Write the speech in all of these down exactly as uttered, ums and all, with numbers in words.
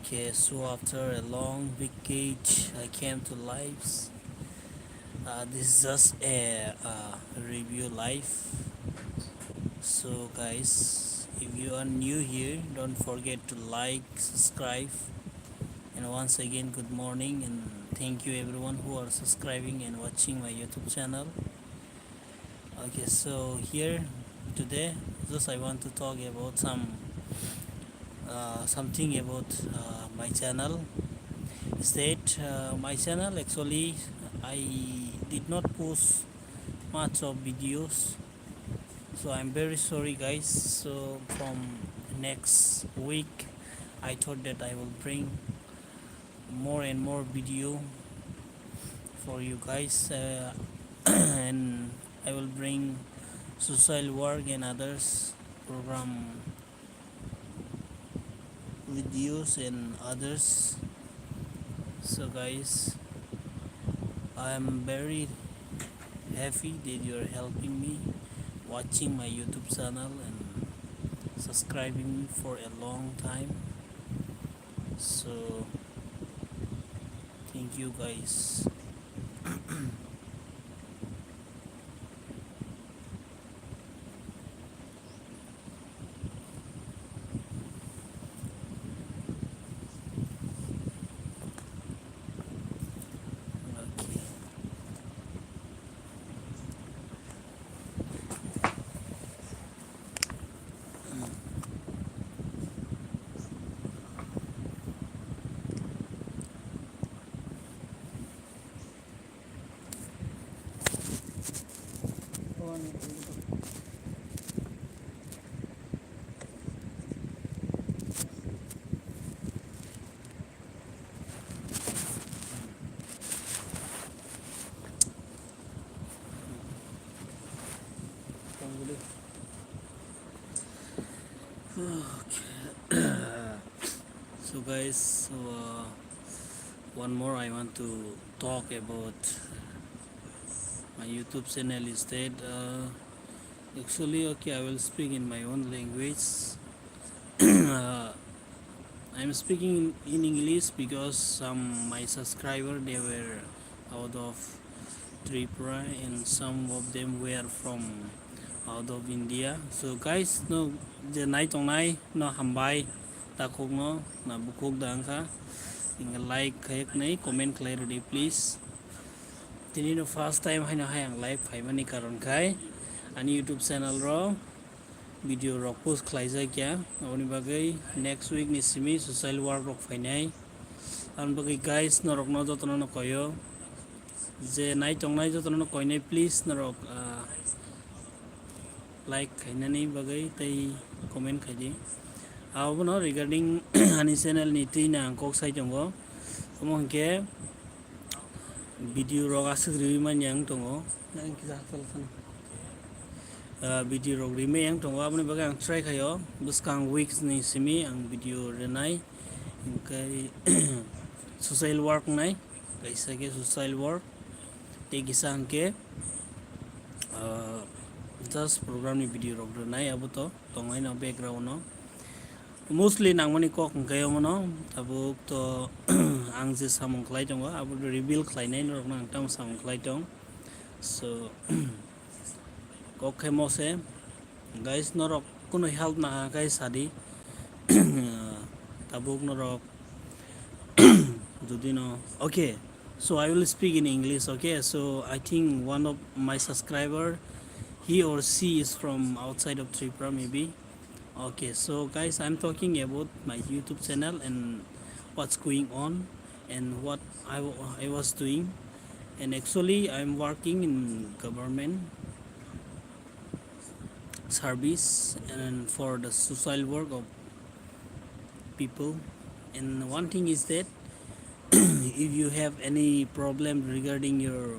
Okay, so after a long weekend, I came to lives. Uh, this is just a uh, review live. So, guys, if you are new here, don't forget to like, subscribe, and once again, good morning and thank you everyone who are subscribing and watching my YouTube channel. Okay, so here today, just I want to talk about some uh, something about uh, my channel. Is that uh, my channel, actually, I did not post much of videos, so I'm very sorry, guys. So from next week, I thought that I will bring more and more video for you guys, uh, and I will bring social work and others program videos and others. So, guys, I am very happy that you are helping me, watching my YouTube channel and subscribing me for a long time. So, thank you, guys. Okay. Okay. So guys, so, uh, one more I want to talk about my YouTube channel is that, uh, actually, okay, I will speak in my own language. Uh, I'm speaking in English because some my subscriber, they were out of Tripura and some of them were from out of India. So guys, no je nai tongnai no hambai, takhuk no na bukhuk da wngkha, inga like khai khnai, comment khlai rwdi please. Tini no first time haino hai ang live phaimani karon khai ani YouTube channel ro video rok post khlaijakya, aboni bagwi next week ni simi social work rok phainai. Aboni bagwi guys, norok no jotono no koyo, je nai tongnai jotono no koinai, please norok, ah, like khainani bagwi tei comment khaidi. Abono regarding ani channel ni twi na ang kok sai tongo, omo hwnkhe video rok aswk riwi manya wng tongo. Ah, video rok rimai yang tongo, aboni bagwi ang try khaio bwskang weeks ni simi ang video rwnai, hwnkhe social work wngnai, kaisa khe social work, tei kisa hwnkhe, ah, just program ni video rok rwnai, abo to tongnaino background no. Mostly nangmani kok hwnkhe omono, tabuk to ang je samung khlai tongo, abo reveal khlainai norokno ang tamo samung khlai tong. So, kok khe mose, guys, norok kuno help naha khe sadi, tabuk norok jodi no, okay, so I will speak in English, okay? So I think one of my subscriber, he or she is from outside of Tripura, maybe. Okay, so guys, I'm talking about my YouTube channel and what's going on and what I, wa- I was doing. And actually, I'm working in government service and for the social work of people. And one thing is that if you have any problem regarding your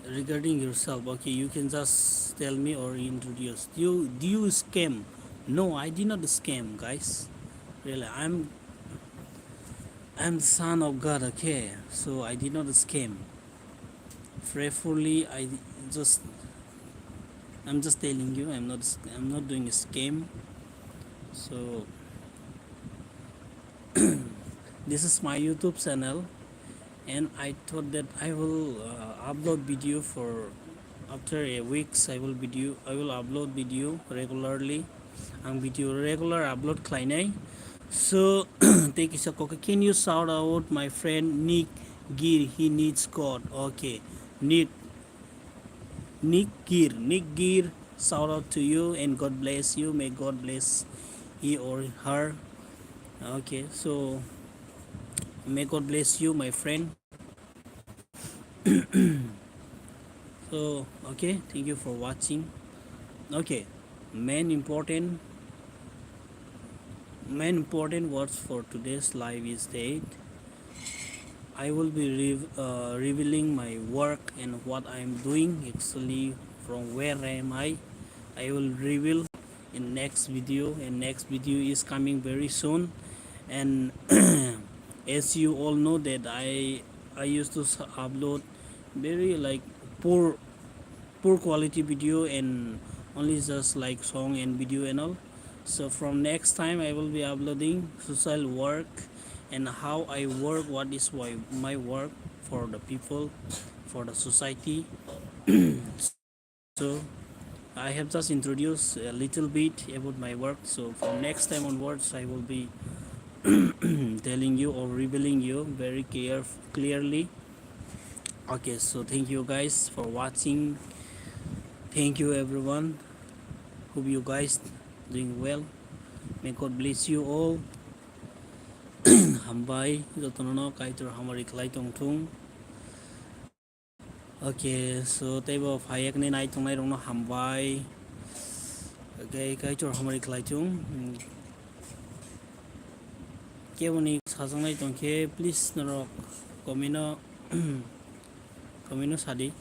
regarding yourself, okay, you can just tell me or introduce. Do you, do you scam? No, I did not scam, guys. Really, I'm I'm son of God, okay? So I did not scam. Prayerfully, I just I'm just telling you, I'm not sc- I'm not doing a scam. So This is my YouTube channel, and I thought that I will uh, upload video for after a weeks. I will video. I will upload video regularly. Ang video regular upload khlainai. So, thank you, Sakoko. Can you shout out my friend Nick Gir? He needs God. Okay, Nick Nick Gir, Nick Gir, shout out to you and God bless you. May God bless he or her. Okay, so may God bless you, my friend. So, okay, thank you for watching. Okay, main important main important words for today's live is that I will be re- uh, revealing my work and what I am doing actually, from where am I. I will reveal in next video, and next video is coming very soon. And as you all know that I I used to s- upload very, like, poor poor quality video and only just, like, song and video and all. So from next time I will be uploading social work and how I work, what is my, my work for the people, for the society. So I have just introduced a little bit about my work. So from next time onwards I will be telling you or revealing you very clear clearly. Okay, so thank you guys for watching. Thank you everyone. Hope you guys doing well. May God bless you all. Hambai jotono no Kaitor hamari khlai tongthung. Okay, so teibo phai yakni nai tongnai rokno hambai. Okay, Kaitor hamari khlai thung. Keboni sajaknai tongkhe, please norok comment o, comment o sadi.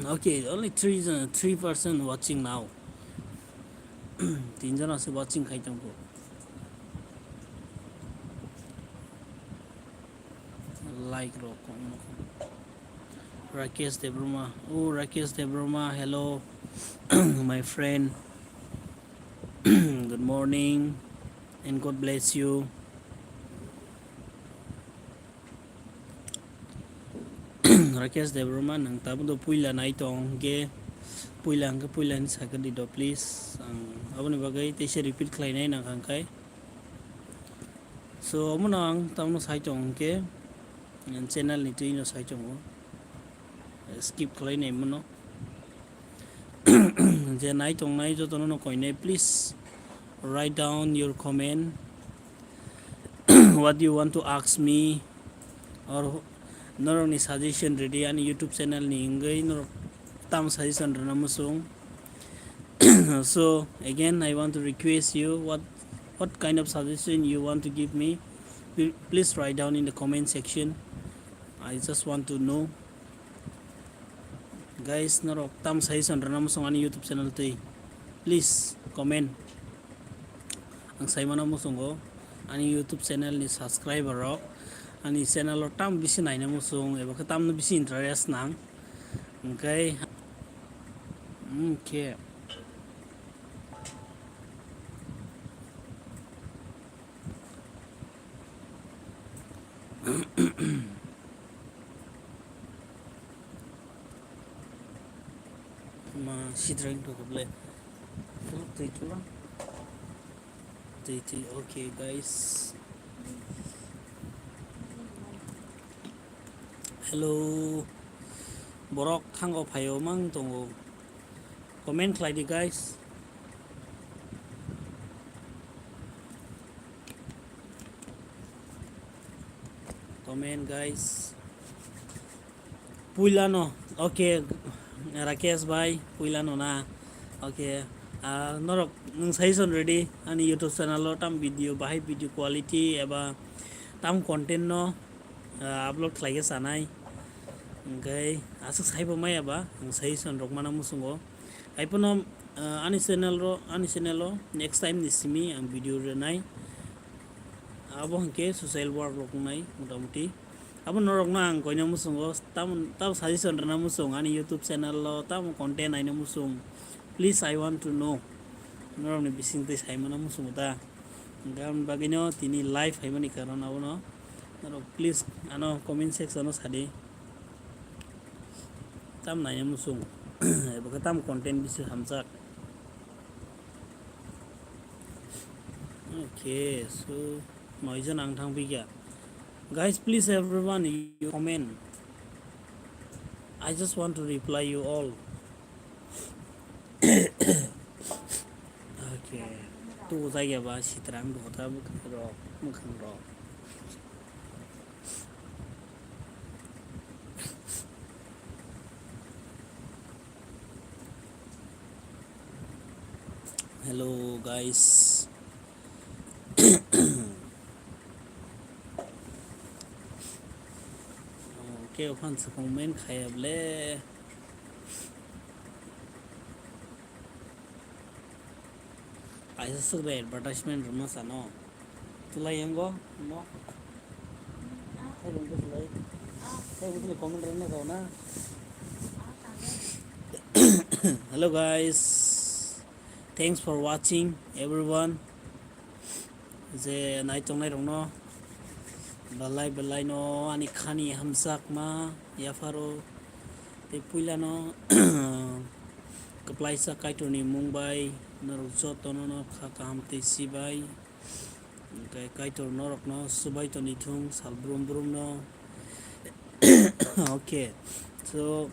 Okay, only three jon, three person watching now. Tin jon ase watching khai tongo. Like rok kom no kom. Rakesh Debroma. Oh, Rakesh Debroma, hello, my friend. Good morning and God bless you. Rakesh Debroma, nang tabuk do puila nai tong hwnkhe, puila hwnkhe puila hinwi sakha di do, please. Ang aboni bagwi teisa repeat khlainai nang kha hwnkhe. So, omono ang tamno sai tong hwnkhe, channel ni twi no sai tongo. Skip khlai nai mano. Je nai tongnai jotono no koinai, please write down your comment. What do you want to ask me? Or norokni suggestion ready ani YouTube channel ni wngwi norok tam suggestion rwna muchung. So again, I want to request you, what what kind of suggestion you want to give me? Pl- Please write down in the comment section. I just want to know. Guys, norok tam suggestion rwna muchung ani YouTube channel twi, please comment. Ang sai mano muchungo ani YouTube channel ni subscriber rok ani channel o tam bisi naina muchung eba khe tamno bisi interest nang, hwnkhe, hwnkhe. Ma sidrang to kable. Twi tula. Twi twi, okay, guys. Hello. Borok thango phaio mang tongo. Comment khlai di, guys. Comment, guys. Puilano, okay, Rakesh bhai, puilano na, okay, ah, norok nwng suggestion ready ani YouTube channel o tam video, bahai video quality eba tam content no, ah, upload khlai khe sanai, hwnkhe aswk saibo maya ba ang suggestion rok mana muchungo. Haiphano, ah, ani channel ro, ani channel o next time ni simi ang video rwnai. Abo hwnkhe social work rok wngnai motamuti. Abo norokno ang koina muchungo, tamo, tamo suggestion rwna muchung ani YouTube channel o, tamo content naina muchung. Please, I want to know. Norokni bisingtwi saimano muchungo ta. Hwnkhe aboni bagwino tini live phaimani karon abono. Norok please ano comment section o sadi. Tam naina muchung. Ebo khe tam content bisi hamjak. Okay, so noijon ang thang phi kha. Guys, please everyone, you comment. I just want to reply you all. Okay. Tu jaiga ba sitrang dota bwkhang rok, mwkhang rok. Hello guys. Khe phan se comment khaya ble. Kaisa swk bai advertisement rwma sano. Tulai yango mo. Thaibo tulai. Thaibo tulai comment rwna kau na. Hello guys. Thanks for watching everyone. Je nai tongnai rokno belai belai no ani khani hamjakma yapharo tei puilano kwplaisa Kaitorni mung bai norok jotono no kha kaham tei sibai. Hwnkhe Kaitor norokno swbai toni thung sal brum brumno. Okay, so,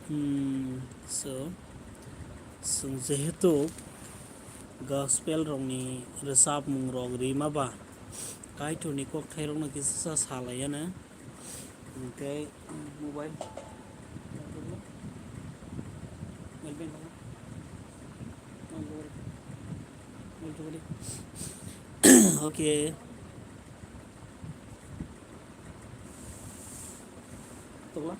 hmm, so, chwng jehetu gospel rokni rwchapmung rok rima ba, Kaitorni kokthai rokno kisa sa salaiya na. Hwnkhe, mobile. Okay. Tokla?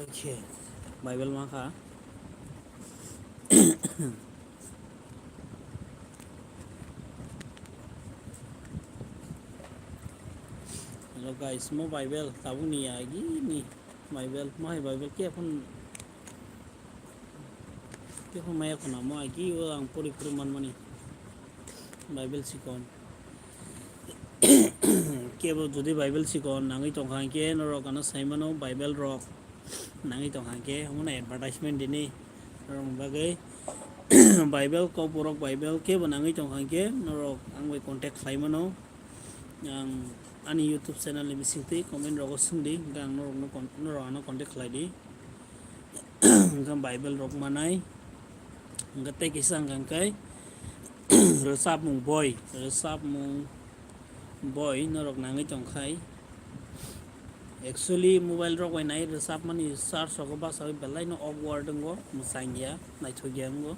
Okay. Bible makha. Hello guys, mo Bible tabukni ya gini Bible, mo hai Bible khe phun, khe phun maya khuna mo agi o ang pori pori manmani Bible sikon. Kebo jodi Bible sikon nangwi tongkha hwnkhe norok ano saimano Bible rok nangwi tongkha hwnkhe omono advertisement dini norokni bagwi. Bible kokborok Bible kebo nangwi tongkha hwnkhe norok ang bai contact khlai mano. Ang ani YouTube channel ni bisingtwi comment rogo swngdi hwnkhe ang norokno con-, norok ano contact khlai di. Hwnkhe Bible rok manai. Hwnkhe tei kisa hwnkha hwnkhe rwchapmung boi, rwchapmung boi norok nangwi tongkhai. Actually mobile rok bai nai rwchapmani search rogo bachawi belai no awkward wngo, mwchang ya, naithok ya wngo.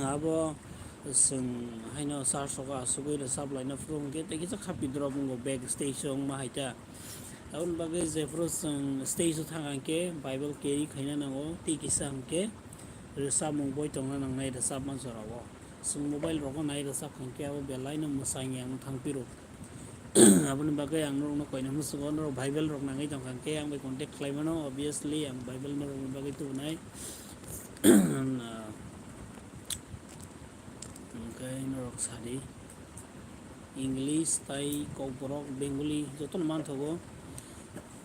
Abo chwng haino search rogo asugwi rwchap laina phuru hwnkhe tei kisa khapi drop wngo, back stage o wngma hai ta. Aboni bagwi jephuru chwng stage o thang hwnkhe Bible carry khaina nango, tei kisa hwnkhe rwchapmung boi tongna nangnai rwchapma jorao. Chwng mobile rogo nai rwchap hwnkhe abo belai no mwchang ya wng thang phiro. Aboni bagwi ang norokno koina musugo, norok Bible rok nangwi tongkha hwnkhe ang bai contact khlai mano, obviously ang Bible norokni bagwi tubunai. Hwnkhe norok sadi. English tai Kokborok, Bengali jotono manthogo.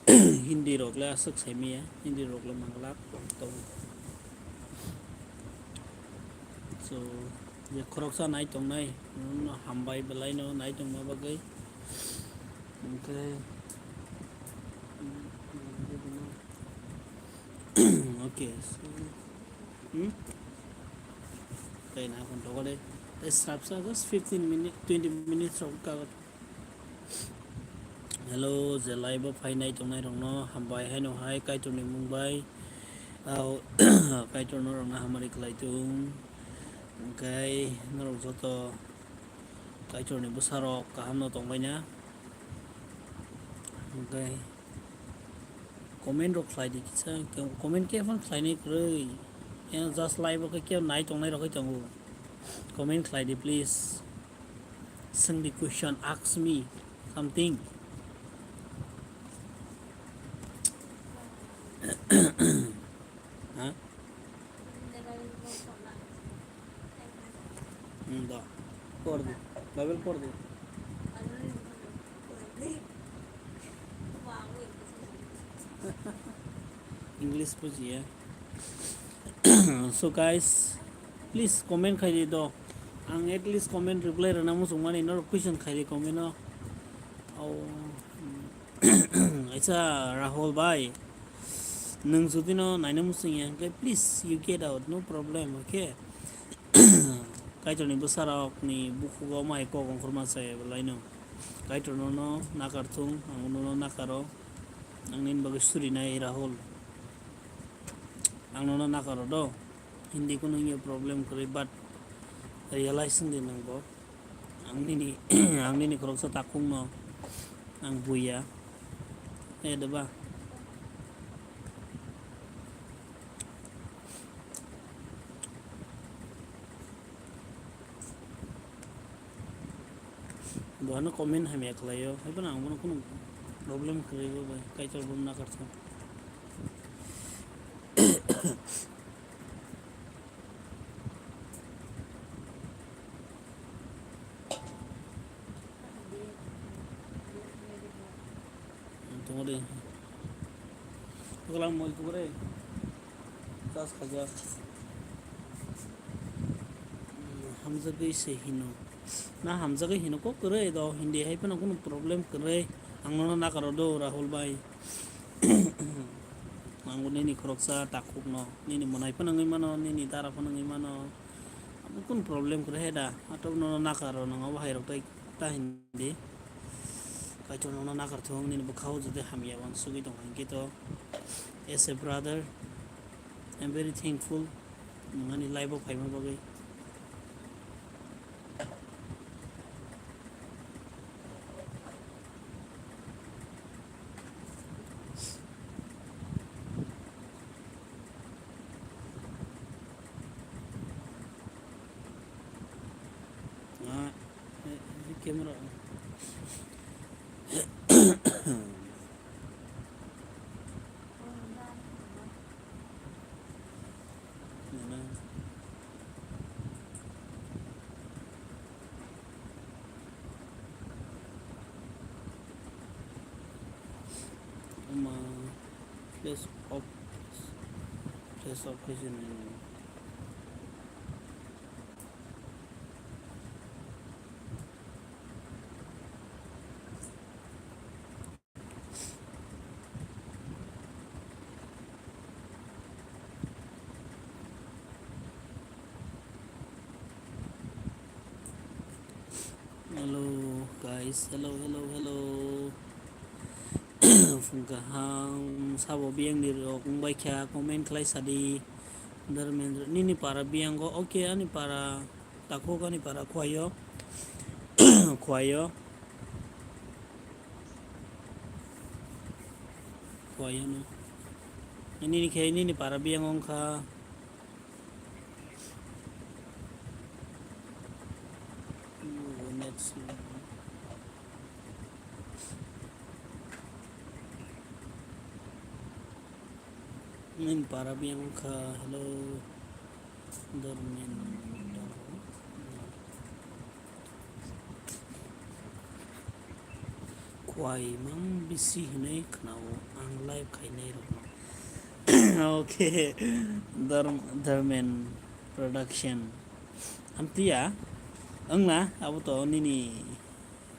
Hindi rok le aswk saimaya, Hindi rok le manglak tongo. So, je khoroksa nai tongnai, no hambai belai no nai tongma bagwi. Hwnkhe, okay, so, hmm? Tei na kon togo de. Tei srapsa just fifteen minute, twenty minutes rok ka. Hello, je live o phainai tongnai rokno hambai haino hai Kaitorni mung bai. Au, Kaitor norokno hamari khlai tung. Hwnkhe norok joto Kaitorni bwsarok kaham no tongbai na. Hwnkhe comment rok khlai di kisa, comment khe phano khlainai kwrwi. Yang just live o khe kebo nai tongnai rok khe tongo. Comment khlai di please. Swng di question, ask me something. Ha? Hmm, da. Por di. Bible por di. English bujiya. So guys, please comment khai di do. Ang at least comment reply rwna muchung mani, norok question khai di comment o. Au, hmm. Acha Rahul bhai, nwng jodi no naina muchung ya hwnkhe, please you get out, no problem, okay? Kaitorni bwsarokni bukhugo mai kok ongkhorma chaya belai no. Kaitor nono nakar thung, ang nono nakaro. Ang nini bagwi surinai Rahul. Ang nono nakaro do. Hindi kunu wngya problem kwrwi, but realize wngdi nwng bo. Ang nini, ang nini khoroksa takhukno ang buya. Eh, deba. Bo ano comment hamya khlaio, haiphano ang bono kunu problem kwrwi bo bai, Kaitor bono nakar thung. Tongode. Pagla moi kubure. Chas khaja. Hamjagwi se hino. Na hamjagwi hino kok kwrwi do, hindi hai phano kunu problem kwrwi. Ang nono nakaro do, Rahul bhai. Ang bo nini khoroksa takhukno, nini mwnai phano wngwi mano, nini dara phano wngwi mano. Abo kunu problem kwrwi hai da? Ato nono nakaro, nang abo hai rok tai ta hindi. Kaitor nono nakar thung, nini bwkha o jodi hamya uansugwi tong kha, hwnkhe to as a brother, I'm very thankful. Nwng ani life o phaima bagwi. Ah, eh, eh, camera. Ama, place of, place of question. Hello guys, hello, hello, hello. Phung kaham, sabo biyang ni rok wng bai kha, comment khlai sadi. Dharmendra, nini para biyang go, okay, ani para. Takhuk ani para Khwaio. Khwaio. Khwaio no. Nini khe nini para biyang wngkha. Next. Nini para biyang wngkha, hello. Dormen. Khwai mang bisi hinwi khnao ang live khainai rokno. Okay, Dor-, Dormen Production. Amtiya, wngna abo to nini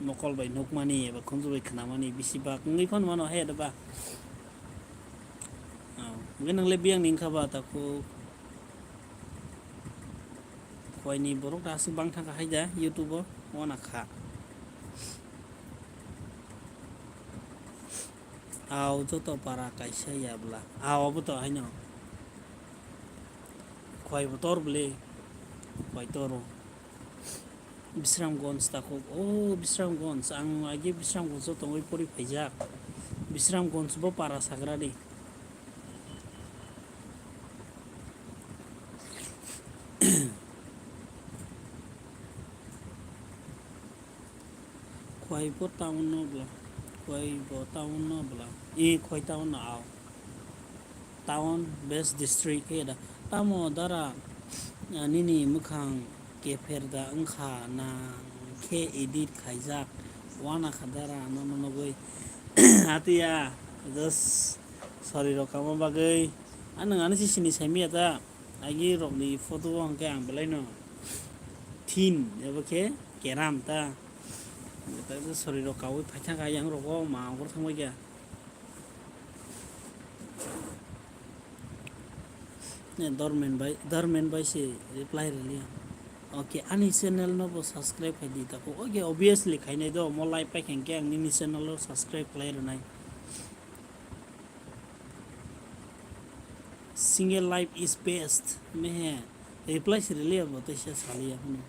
mokol bai nukmani eba khunju bai khnamani bisi bak wngwi phano mano he da ba? Oh, hwnkhe nwngle biyang ni wngkha ba takhuk? Khwai ni borok da aswk bang thangkha hai da YouTube o, wana kha. Aw, joto para kaisa ya bwla. Aw, abo to haino. Khwai bo tor bwle. Khwai toro. Bisramganj takhuk. Oh, Bisramganj. Ang age Bisramganj o tongwi pori phaijak. Bisramganj bo para sagra di. Khwai bo town no bwla. Khwai bo town no bwla. E, Khwai town no ao. town, best district khe da. Tamo dara, ah, nini mwkhang kepher da wngkha na khe edit khaijak? Wana kha dara nono nugwi. Atiya, just sorry rok kama bagwi. Ano ani si sini saimiya ta. Agi rokni photo o hwnkhe ang belaino thin ebo khe keram ta. Sorry rok kawi phaithang kha yang rok o ma ongkhor thangbai kha. Ne, Dormen bai, Dormen bai se reply rwliya. Okay, ani channel no bo subscribe khai di tako. Okay, obviously khainai do, mo live paikha hwnkhe ang nini channel o subscribe khlai rwnai. Single life is best. Mehe reply se rwliya bo, tei se saliya hwnwi.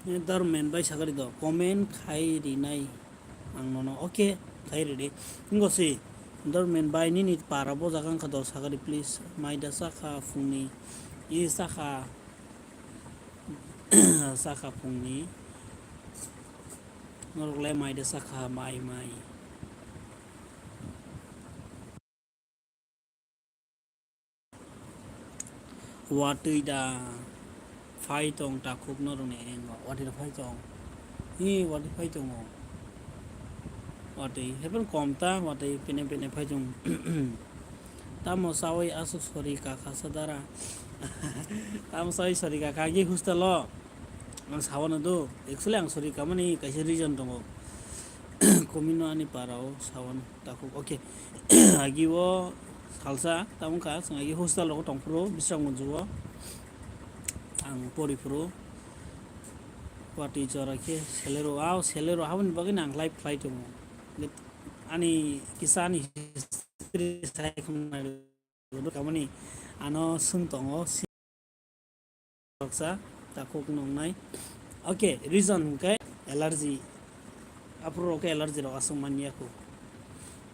Dormen bai sakari do, comment khai rinai ang nono. Okay, khai ridi. Ngo si, Dormen bai nini para bo jaga wngkha do sakari, please. Mai da sakha phungni, i sakha, sakha phungni. Norok le mai da sakha, mai, mai. Watwi da phai tong takhuk norokni engo. Watwi da phai tong. Hi watwi phai tongo. Watwi hepan kom ta, watwi pene pene phai tong. Tamo sawi aswk sori kakha sadara. Tamo sawi sori kakha agi hostel o. Ang sawano do. Actually ang sori kamani kaisa reason tongo. Komino ani para o sawano. Takhuk, okay. Agi o salsa, tamo wngkha, chwng agi hostel rogo tongphuru, Bisramganj o ang poriphuru. Watwi jora khe selero, ah, selero haboni bagwi no ang live khlai tongo. Ani kisa ani history sai khna kamani ano swng tongo. Baksa takhuk nongnai. Okay, reason hwnkhe allergy. Aphuru rok khe allergy rok aswk man ya kho.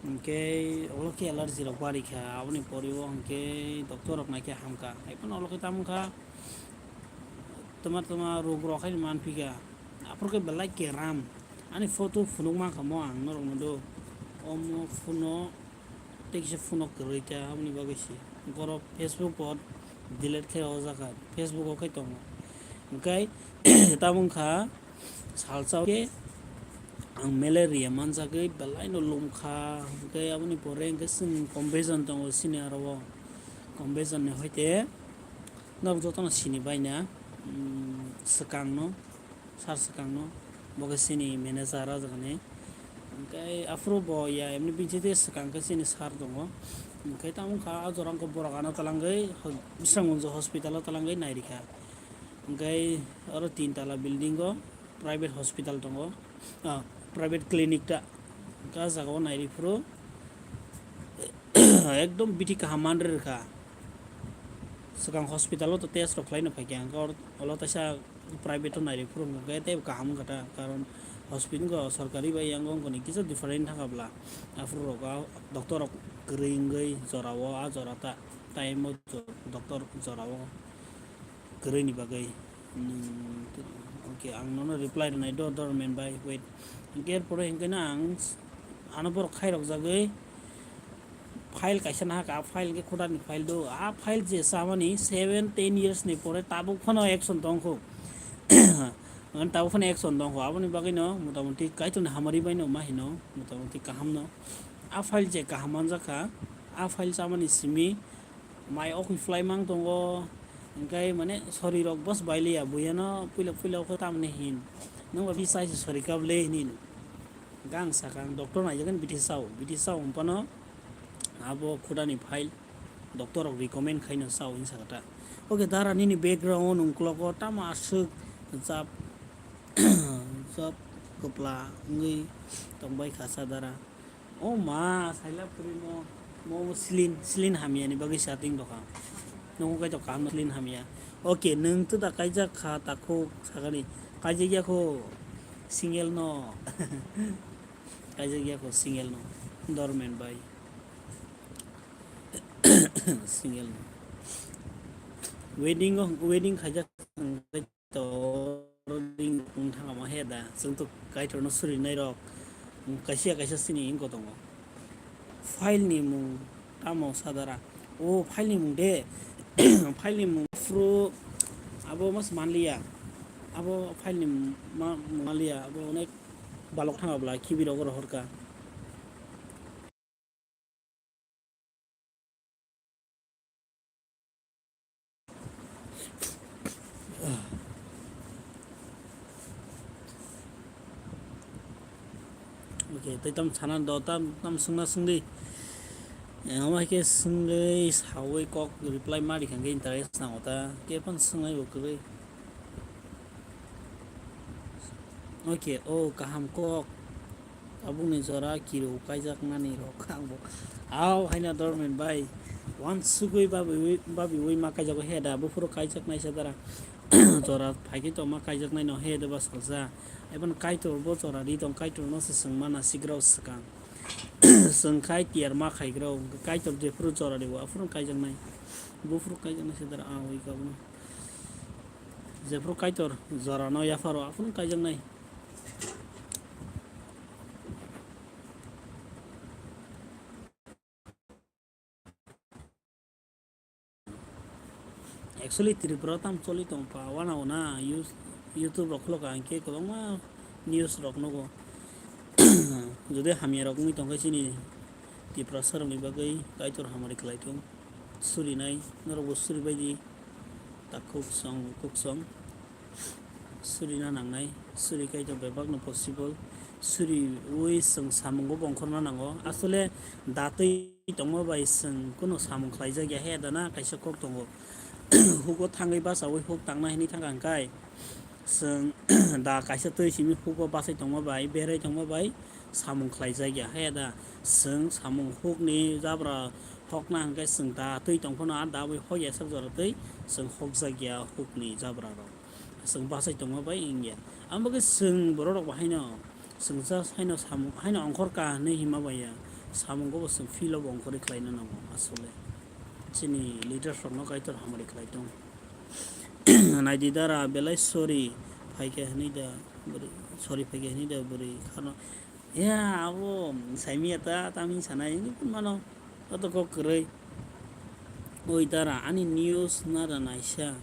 Hwnkhe olo khe allergy rok bari kha, aboni pori o hwnkhe doctor rok nai khe ham kha. Hai phano olo khe tamo kha, twma twma rog rok hai man phi kha. Aphuru khe belai keram. Ani photo phunuk man kha mo ang norok no do. Omo phuno. Tei kisa phone o kwrwi ta, aboni bagwi se. Borok Facebook bo delete khe o jaga, Facebook o khe tongo. Hwnkhe tamo wngkha salsa o khe ang malaria manjagwi belai no lum kha. Hwnkhe aboni pore hwnkhe chwng compassion tongo chini aro o. Compassion ni hoite norok jotono sini baina, mm, swkang no. Sir swkang no, bo khe chini manager o jaga ni. Hwnkhe aphuru bo ya emni bini side swkang khe chini sir tongo. Hwnkhe tamo wngkha, ah jora wngkha borok ano twlangwi ho-, Bisramganj hospital o twlangwi nai rikha. Hwnkhe oro tin tala building o private hospital tongo, ah, private clinic ta. Hwnkhe ah jaga o nai rikphuru ekdom bithi kaham manrwi rwkha. Swkang hospital o to test rok khlaino phaikha, hwnkhe oro, olo taisa private o nairwi phuru wngkha khe teibo kaham wngkha ta, karon hospital wngkha sorkari bai yang wngkha ni kisa different thangkha bwla. Aphuru rok o doctor rok kwrwi wngwi jora o, a jora ta time o doctor jora o kwrwi ni bagwi. Hmm, okay, ang nono reply rwnai do, dormen bai, wait. Hwnkhe er pore hwnkhe no ang ano borok khairok jagwi file kaisa nahakha, a file khe khudani file do, a file je chamani seven ten years ni pore tabuk phano action tongkho. Ang tabuk phano action tongkho, aboni bagwi no motamuti kaitorni hamari bai no ma hino, motamuti kaham no. A file je kaham manjakha, a file chamani simi mai okwi phlai mang tongo, hwnkhe mane sori rok bos bailiya, buya no puila puila khe tamni hin, nokbar bisa se sori kable hinil. Hwnkhe ang sakha, ang doctor naijagani bithi sao, bithi sao hwnphano abo khudani file doctor rok recommend khaino sao hinwi sakha ta. Okay, dara nini background o nwng uklok o tamo aswk jab, jab kwpla wngwi tongbai kha sa dara. O ma, saila puri mo, mo, mo silin, silin hamya ni bagwi setting rwkha. Nokho kaitor kaham no silin hamya. Okay, nwng tei da kaijak kha takhuk sakani. Kaijak ya kho single no. Kaijak ya kho single no. Dormen bai. Single no. Wedding o, wedding khaijak to ring wng thangma he da, chwng to Kaitorno surinai rok, kaisa kaisa sini wngkho tongo. File ni mung tamo sadara? O file ni mung de, file ni mung phuru abo mas manliya, abo file ni ma-, manliya, abo onek balok thangabla kibi rogo rohorka. Okay, tei tam sana do, tam, tam swngna swngdi. Eh, omo hai khe swngwi sawi kok reply ma rikha hwnkhe interest nango ta. Khe phano swngwi bo kwrwi. Okay, o kaham kok. Tabukni jora kiru kaijaknani rok ang bo. Aw, haino dormen bai. Wansugwi babiwi, babiwi ma kaijago he da, buphuru kaijaknai se dara. Jora phaikhe tongma kaijaknai no he da ba salsa. Eboni Kaitor bo jora ri tong, Kaitor no se swngma na sigrao swkang. Swngkhai tiyar ma khaigrao, Kaitor jephuru jora rio, aphuru kaijaknai. Buphuru kaijaknai se dara, aw, wi kabno. Jephuru Kaitor jora no yapharo, aphuru kaijaknai. Actually, Tripura tam choli tong pa, wana wana, Yus-, YouTube rok khulok ang khe kwbangma news rok nugo. Jodi hamya rok wngwi tongkhe chini Tiprasa rokni bagwi Kaitor hamari khlai thung, surinai, norokbo suribaidi, takhuk song, khuk song. Surina nangnai, suri kaitor bebakno possible, suriwi chwng samungo bongkhorna nango. Asole da twi tongma bai chwng kunu samung khlaijak ya he dana kaisa kok tongo. Hugo thangwi bachaui huk tangna hinwi thangkha hwnkhe chwng da kaisa twi simi hugo bachai tongma bai, berai tongma bai samung khlaijak ya he da. Chwng samung hukni jabra hokna hwnkhe chwng da twi tongphano a da bai hok ya sak jora twi chwng hokjak ya hukni jabra rok. Chwng bachai tongma bai wngya. Ang bagwi chwng borok rok bo haino, chwng just haino samung, haino ongkhor ka hinwi hima bai ya. Samung go bo chwng feel o bo ongkhorwi khlaina nango asole. Chini leaders rokno Kaitor hamari khlai tong. Naidi dara belai sorry phaikhe hinwi da bwrwi, sorry phaikhe hinwi da bwrwi khano. Ya, abo saimiya ta, tamni sanai, ini pun mano, oto kok kwrwi. Oi dara, ani news nara naisa,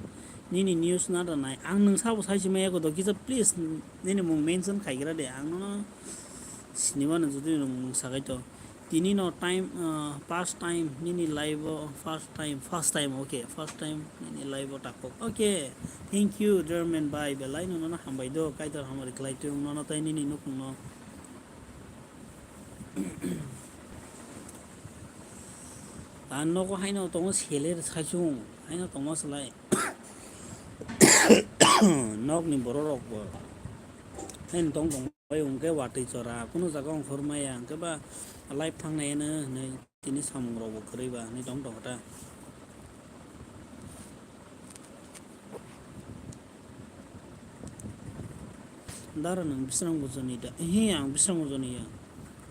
nini news nara nai, ang nwng sabo saisi maya kodo, kisa please, nini mung mention khaigra de, ang nono sinimano jodi nwng mung sakai to. Tini no time, ah, first time, nini live o, first time, first time, okay, first time, nini live o takok. Okay, thank you, German bhai, belai no nono hambai do, kaitor hamari khlai tong, nono tai nini nukung no. Ang nogo haino tongo seler saichung, haino tongma slai. Nokni borok rok bo haino tong tong bai hwnkhe watwi chora, kunu jaga ongkhor maya, hwnkhe ba live thangnai hwnwi tini samung rok bo kwrwi ba hwnwi tong tong kha ta. Dara nwng bisrang bujoni da? Ehe, ang bisrang bujoni ya.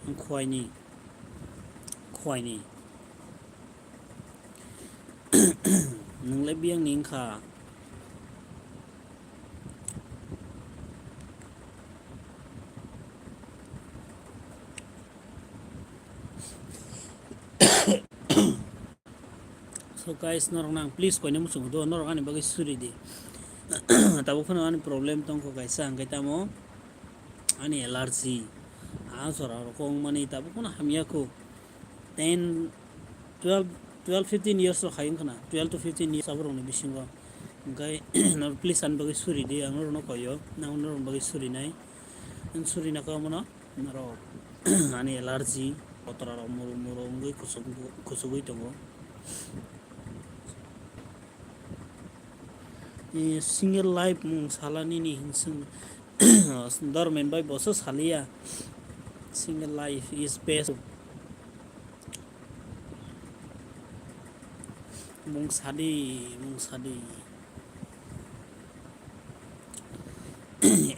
Ang khwai ni. Khwai ni. Nwng le biyang ni wngkha. So guys, norok nang please koina muchungo do, norok ani bagwi suri di. Tabuk phano ani problem tongkho kaisa, hwnkhe tamo ani allergy. A jora rok wngmani tabuk phano hamya kho. Ten, twelve, twelve, fifteen years rok hai wngkhana, twelve to fifteen years aborokni bisingo. Hwnkhe norok please ani bagwi suri di, ang norokno koyo, ang norokni bagwi surinai. Ang surina kha omono. Norok ani allergy, kotora rok muru muru wngwi kuchuk, kuchugwi tongo. Eh, single life mung sala nini hinsing dormen bai boso saliya. Single life is best. Mung sadi, mung sadi.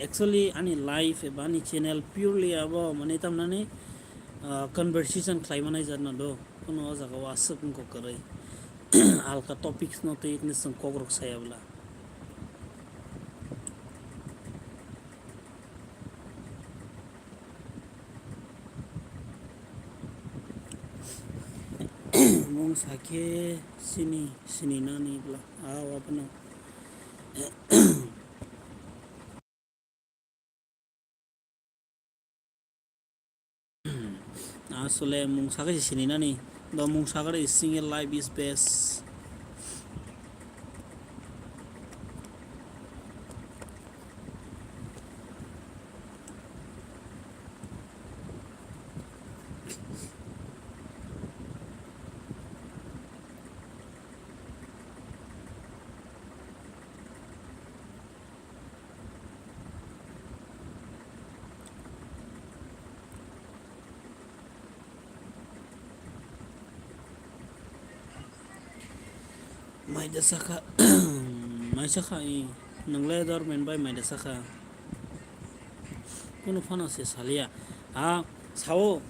Actually, ani live eba ani channel purely abo, mane, tamnani, ah, conversation khlai manai jat no do, kono o jaga o aswk wngkha kwrwi. Alka topics no twi ekni chwng kok rok saya bwla. Mung sakhe sini, sini nani bla. Ah, wapano. Asole mung sakhe sini nani. Do mung sakhe single life is best. Mai da sakha, mai sakha i, nwngle dormen bai mai da sakha. Kunu phano se salia. A, sao,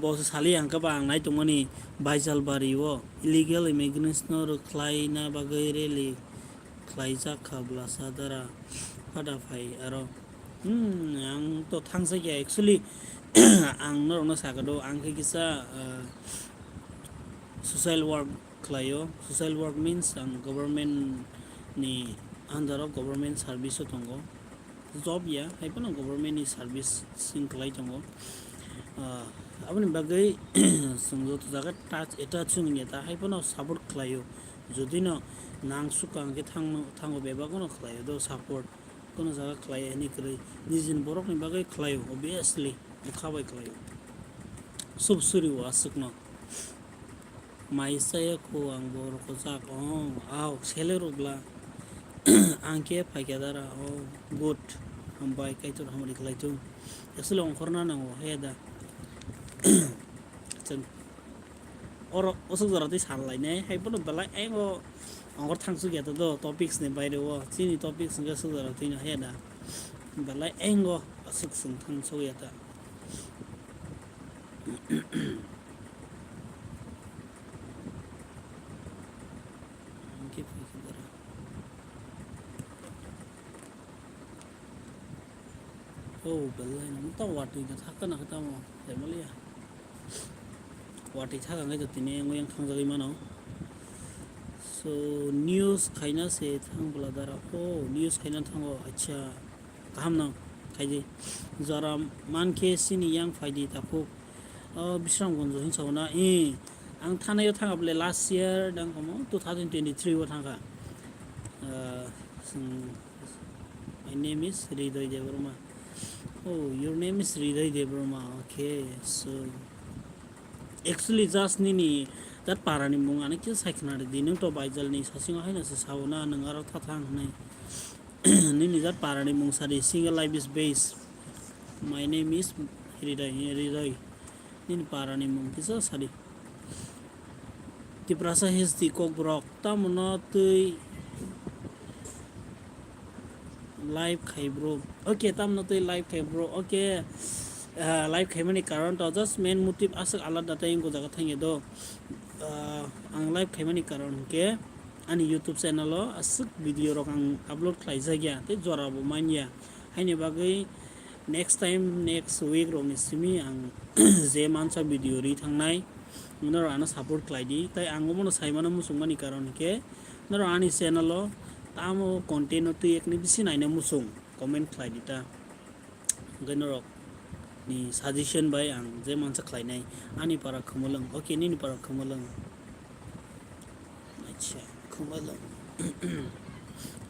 bo se salia hwnkhe ba ang nai tongmani Baijalbari o illegal immigrants no rwkhlaina bagwi rally khlaijak kha bwlasa dara phada phai aro. Hmm, ang to thangsa khe actually ang norokno sakha do, ang khe kisa, ah, social work khlaio. Social work means ang government ni under o, government service o tongo. Job ya, hai phano government ni service sing khlai tongo. Ah, aboni bagwi chwng joto jaga touch, attach wngya ta, hai phano support khlaio. Jodi no nang sukha hwnkhe thangno, thango bebak no khlaio do support. Kono jaga khlai ya hwnwi kwrwi. Nijini borokni bagwi khlaio, obviously, bwkha bai khlaio. Sub suri o aswkno. Mai chaya kho ang bo rokojak, oh, aw, sele rwgla. Ang khe phaikha dara, oh, good. Hambai, Kaitor hamri khlai thung. Actually, ongkhorna nango, he da. Chwng oro aswk jora twi san lainai, hai bono belai aingo ongkhor thang suk ya ta do, topics ni baire o, chini topics hwnkhe aswk jora twi no, he da. Belai aingo aswk chwng thang suk ya ta. Oh, belai no ta watwi no thakka na tamo, family ya. Watwi thakka ngai to tini ngoyang thangjagwi mano. So, news khaina se thang bwla dara. Oh, news khaina thango, acha. Kaham no khaidi. Jora mankhe sini yang phaidi takhuk. Oh, Bisramganj hin sauna. Eh, ang thanayo thangkha bole last year dang komo two thousand twenty-three o thangkha. Ah, sing- My name is Hridoy Debbarma. Oh, your name is Hridoy Debbarma. Okay, so actually just nini that parani mung ani kisa sai khna di, nwng to Baijalni sasingo haino se sauna nwng aro thathang hwnwi. Nini that parani mung sadi, single life is base. My name is Hridoy, Hridoy. Nini parani mung kisa sadi. Tiprasa H D Kokborok, tamo no twi live khai bro. Okay, tamo no twi live khai bro. Okay, ah, live khaimani karon to just main motive aswk alada tei wngkha jaga thangya do. Ah, ang live khaimani karon hwnkhe ani YouTube channel o aswk video rok ang upload khlaijakya tei jora bo manya. Haini bagwi next time, next week rokni simi ang je mansa video ri thangnai, norok ano support khlai di. Tai ang omono saimano muchungmani karon hwnkhe norok ani channel o tamo content no twi ekni bisi naina muchung, comment khlai di ta. Hwnkhe norok ni suggestion bai ang je mansa khlainai, ani para Khumulwng, okay, nini para Khumulwng. Acha, Khumulwng.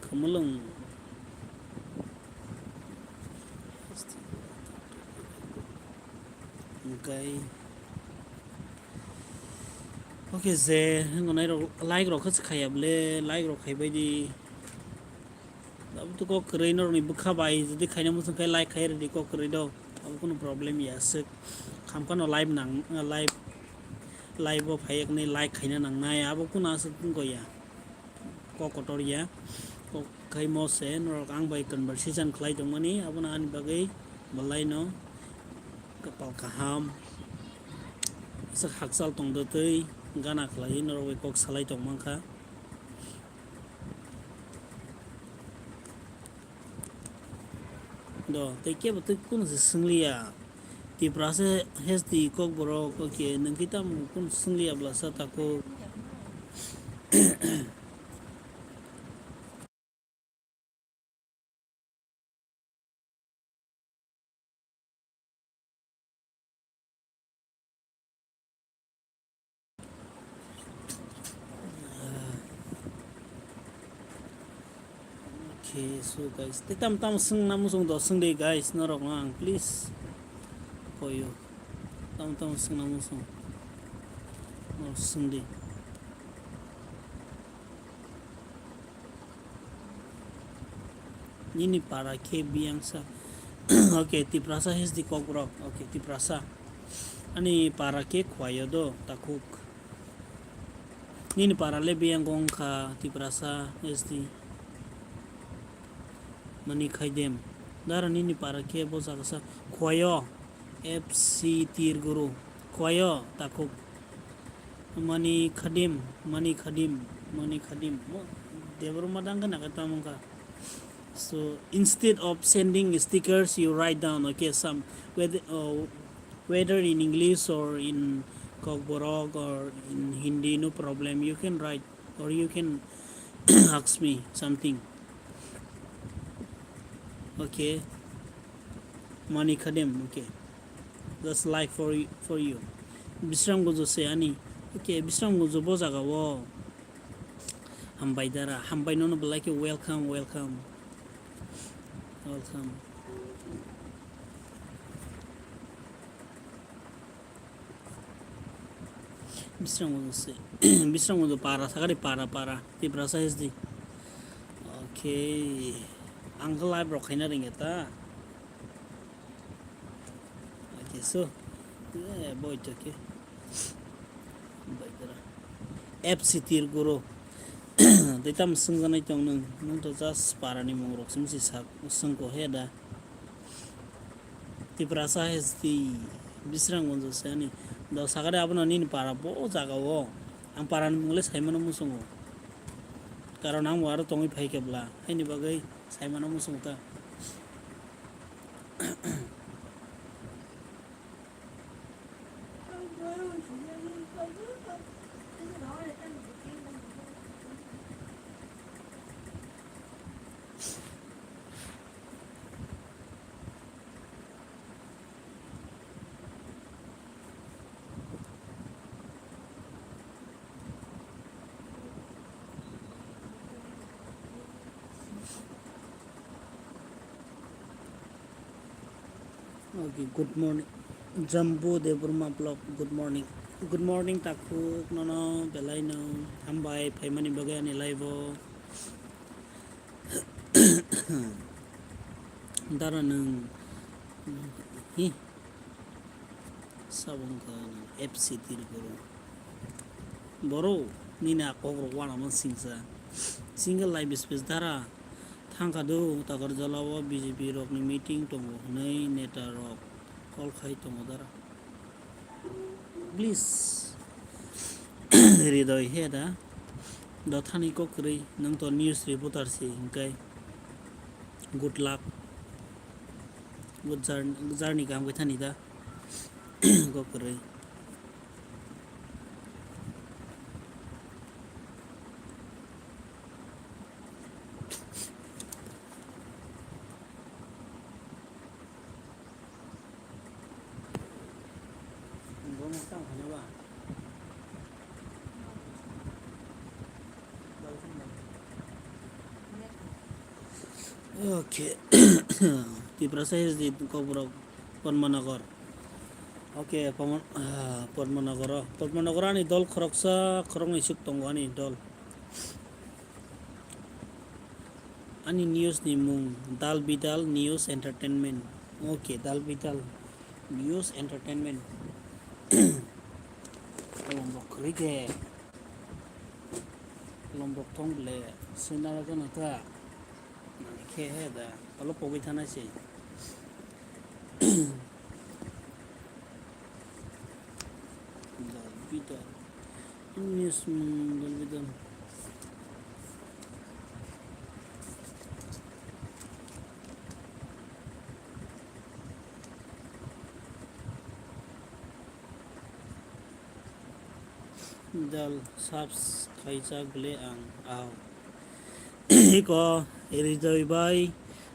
Khumulwng. Hwnkhe, okay, je, hwnwi nairok, like rok khe khaya bole, like rok khaibai di. Abo to kok kwrwi norokni bwkha bai, jodi khaina muchung khe like khai rwdi kok kwrwi do. Abo kunu problem ya aswk. Khamkha no live nang, live, live o phai ekni like khaina nangnai, abo kunu aswk wngkha ya. Kok kotor ya. Kok khai mo se norok ang bai conversation khlai tongmani, abono ani bagwi belai no kapal kaham. Aswk hakchal tongdo twi gana khlaiwi norok bai kok salai tongmankha. Do, tei kebo tei kunu se swngliya. Tiprasa H D Kokborok, okay, nwng khe tamo kunu swngli ablasa takhuk. Okay, so guys, tei tam tam swngna muchung do swngdi guys, norok no ang please koyo, tam tam swngna muchung norok swngdi. Nini para khe biyangsa. Okay, Tiprasa H D Kokborok. Okay, Tiprasa. Ani para khe Khwayo do, takhuk. Nini para le biyang wngkha Tiprasa H D. Mani khaidem. Dara nini para khe bo jaga sa Khwayo. F C Tir Guru. Khwayo, takhuk. Mani khadim, mani khadim, mani khadim. Mo-, Debbarma dang khe naga tamo wngkha. So instead of sending stickers, you write down, okay, some, whether, uh, whether in English or in Kokborok or in Hindi, no problem. You can write or you can ask me something. Okay. Mani khadim, okay. Just like for y-, for you. Bisram Gunjo se ani. Okay, Bisram Gunjo bo jaga o. Hambai dara, hambai nono belai khe welcome, welcome. Welcome. Bisram Gunjo se. Bisram Gunjo para, sakari para, para. Tiprasa H D. Okay. Ang khe live rok khaina ringya ta. Okay, so. Eh, boy, okay. F C Tir Guru. Tei tamo swngjaknai tong nwng, nwng to just para ni mung rok simi si sak, swngko he da. Tiprasa H D, Bisram Gunjo se ani. Do sakari abono nini para bo jaga o. Ang para ni mung le saimano muchungo. Karon ang bo aro tongwi phai khe bla. Haini bagwi saimano muchungo ta. Okay, good morning. Jambu Debbarma vlog, good morning. Good morning, takhuk, nono belai no hambai phaimani bagwi ani live o. Dara nwng, hi? Sabo wngkha nwng F C Tir Guru. Borok nini a kok rok uanama singsa. Single life space dara thangkha do, Takarjala o B J P rok ni meeting tongo hwnwi neta rok call khai tongo dara. Please. Hridoi he da. Dothani kok kwrwi, nwng to news reporter se hwnkhe. Good luck. Good jour-, journey kaham khe thani da. Kok kwrwi. Okay. Tiprasa H D Kokborok Padmanagar. Okay, Padma-, ah, Padmanagar o. Padmanagar ani dol khoroksa, khoroknwi suk tongo ani dol. Ani news ni mung Dal Bidal News Entertainment. Okay, Dal Bidal News Entertainment. Lombok kwrwi khe. Lombok thong ble sui nara gana ta. Nani khe he da. Alo pogwi thana se. Dal Bidal. English, mm, Dal Bidal. Dal subs khaijak le ang, aw. Iko Hridoy bai,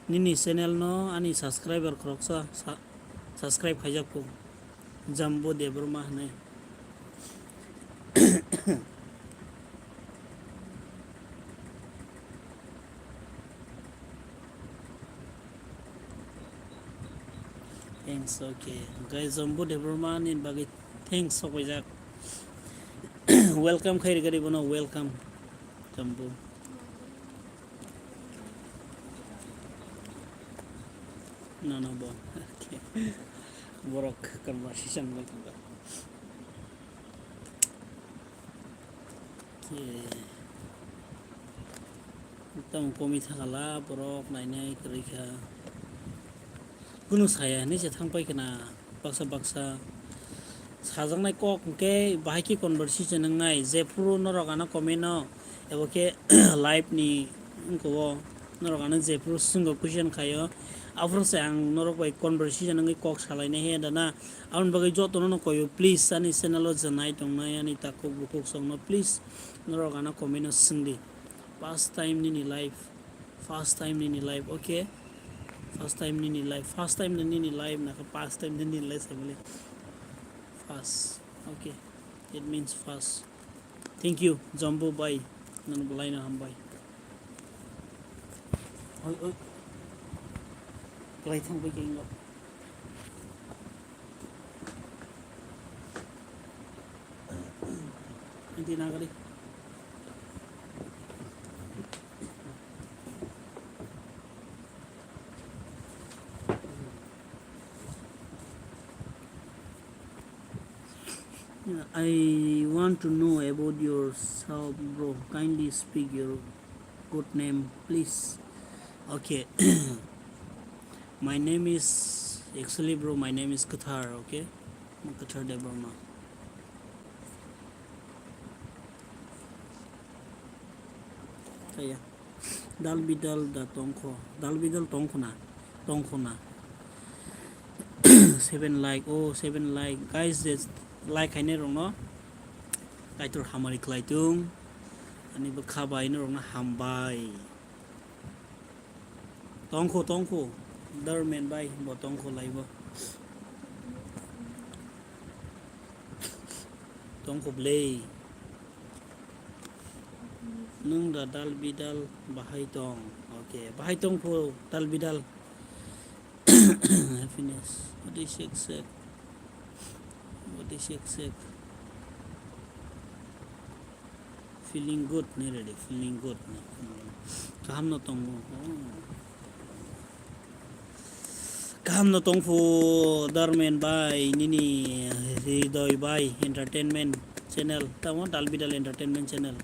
nini channel no ani subscriber khoroksa sa-, subscribe khaijak kho. Jambu Debbarma hwnwi. Thanks, okay. Guys, Jambu Debbarma ni bagwi thanks sok paijak. Welcome khai rwgwi bono, welcome. Jambu. No, no, bo. Okay. Borok conversation bai tongkha. Okay. Tamo komi thangala borok nainai kwrwi kha. Kunu saya hinwi se thang pai khna baksa baksa. Sajaknai kok hwnkhe bahai khe conversation wngnai, jephuru norok ano comment o ebo khe live ni wngkha o, norok ano jephuru swngwi question khaio, aphuru se ang norok bai conversation wngwi kok salainai he da na. Aboni bagwi jotono no koio, please, ani channel o je nai tongnai ani takhuk bukhuk songno, please, norok ano comment o swngdi. First time nini live, first time nini live, okay? First time nini live, first time nini live, naka first time nini live, family. First, okay. It means first. Thank you, Jambu bai. Nang belai no hambai. Oi, oi. Belai thang bai keng lo. Hindi na kali. I want to know about yourself, bro. Kindly speak your good name, please. Okay. My name is, actually, bro, my name is Kathar, okay? Kathar Debbarma. Kaya. Dal bidal da tongkho. Dal bidal tongkhona. Tongkhona. Seven like. Oh, seven like. Guys, just like khainai rokno Kaitor hamari khlai tung. Ani bwkha bai norokno hambai. Tongkho, tongkho. Darmen bai bo tongkho laibo. Tongkho blei. Nwng da dal bidal bahai tong. Okay, bahai tongkho dal bidal. Happiness. What is success? What is success? Feeling good ni ready, feeling good ni. Kaham no tongo. Oh. Kaham no tongphu Darmen bai, nini Hridoy bai entertainment channel, tamo Dalbidal entertainment channel.